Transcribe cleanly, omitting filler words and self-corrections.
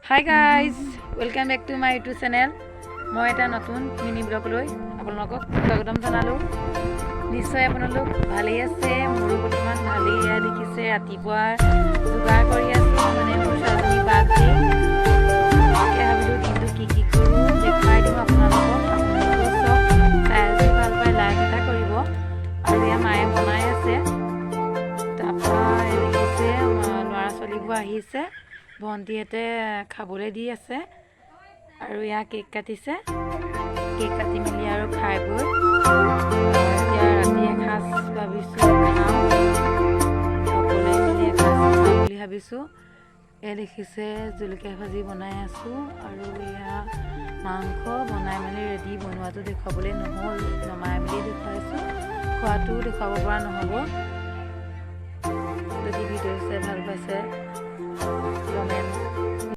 Hi guys, welcome back to my YouTube channel. মই এটা নতুন মিনি ব্লগলৈ আপোনালোকক স্বাগতম জনালোঁ। নিশ্চয় আপোনালোক ভালেই আছে, মোৰো বৰ্তমান ভালেই। এয়া দেখিছে, ৰাতিপুৱা যোগাৰ কৰি আছোঁ, মানে মোৰ ছোৱালীজনী বাৰ্থডে। তাকে ভাবিলোঁ দিনটো কি কি কৰোঁ দেখুৱাই দিওঁ আপোনালোকক। আপোনালোকেও চাওক, চাই যদি ভাল পায় লাইক এটা কৰিব। আৰু এয়া মায়ে বনাই আছে। তাৰপৰা দেখিছে, ল'ৰা ছোৱালীবোৰ আহিছে, ভণ্টিহঁতে খাবলৈ দি আছে। আৰু এয়া কেক কাটিছে। কেক কাটি মেলি আৰু খাই বৈ এতিয়া ৰাতি এসাঁজ ভাবিছোঁ খাওঁ, সকলোৱে মিলি এসাঁজ খাওঁ বুলি ভাবিছোঁ। এয়া দেখিছে, জলকীয়া ভাজি বনাই আছোঁ আৰু এয়া মাংস বনাই মেলি ৰেডি। বনোৱাটো দেখুৱাবলৈ নহ'ল, নমাই মেলি দেখুৱাইছোঁ, খোৱাটোও দেখুৱাব পৰা নহ'ব। যদি ভিডিঅ' চাই ভাল পাইছে,